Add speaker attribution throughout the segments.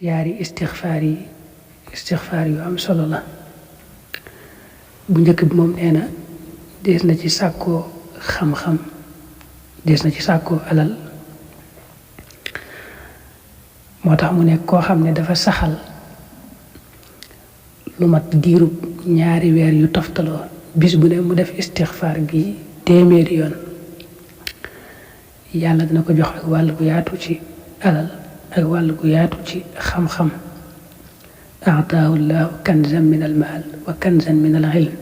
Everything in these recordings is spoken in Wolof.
Speaker 1: yaari istixfaar yu am solo la. bu njëkk bi moom nee na dees na ci sàkkoo xam-xam, dees na ci sàkkoo alal. moo tax mu ne koo xam ne dafa saxal lu mat diirub 2 weer yu toftaloo bis bu ne mu def istixfaar gi 100 yoon, yàlla dina ko jox ak wàll gu yaatu ci alal ak wàll gu yaatu ci xam-xam. aataahu llahu kanzan min al maal wa kanzan min al ilm.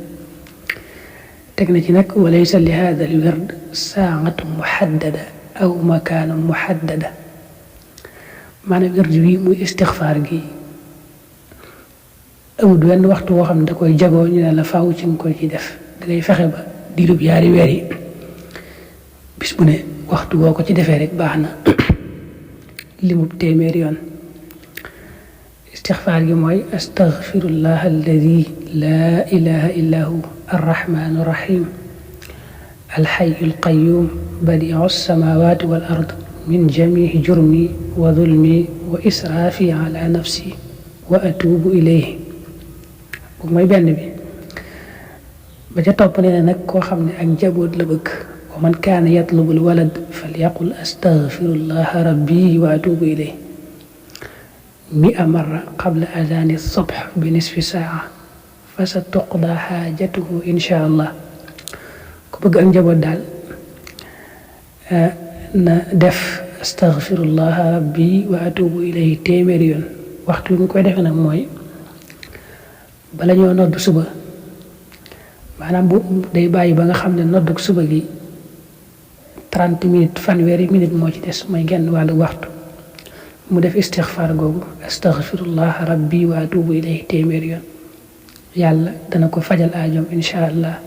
Speaker 1: teg na ci nag wa laysa li hada al wird saa'atu muhaddada aw makaanu muhaddada. maanaam wird wi muy istixfaar gi amul wenn waxtu woo xam ne da koy jagoo ñu ne la faaw ci nga koy ci def. dangay fexe ba diirub 2 weer yi bis bu ne waxtu boo ko ci defee rek baax na limub 100 yoon. istixfaar gi mooy astaghfirullah alladi laa ilaha illa hu arrahmanu rahim alxayu alqayum badiu alsamawati wal ard min jamihi jurmi wa zulmi wa israfi ala nafsi wa atubu ilayhi. boobu mooy benn bi. ba ca topp nee na nag koo xam ne ak njaboot la bëgg, wa man kaana yatlubul walad falyaqul astaghfirullah rabbi wa atubu ilayhi 100 marra qabla adani subh bi nisfi saa fa sa tuqda xaajatuhu insha allah. ku bëgg ak njaboot daal na def astaghfirullah rabbi wa atubu ilayhi 100 yoon. waxtu bi mu koy defee nag mooy bala ñoo nodd suba, maanaam bu day bàyyi ba nga xam ne nodduk suba gi 30 minutes 20 minutes moo ci des, mooy genn wàllu waxtu, mu def istixfaar googu astaghfirullah rabbi wa atubu ilayhi 100 yoon. yàlla dana ko fajal aajoom insha allah.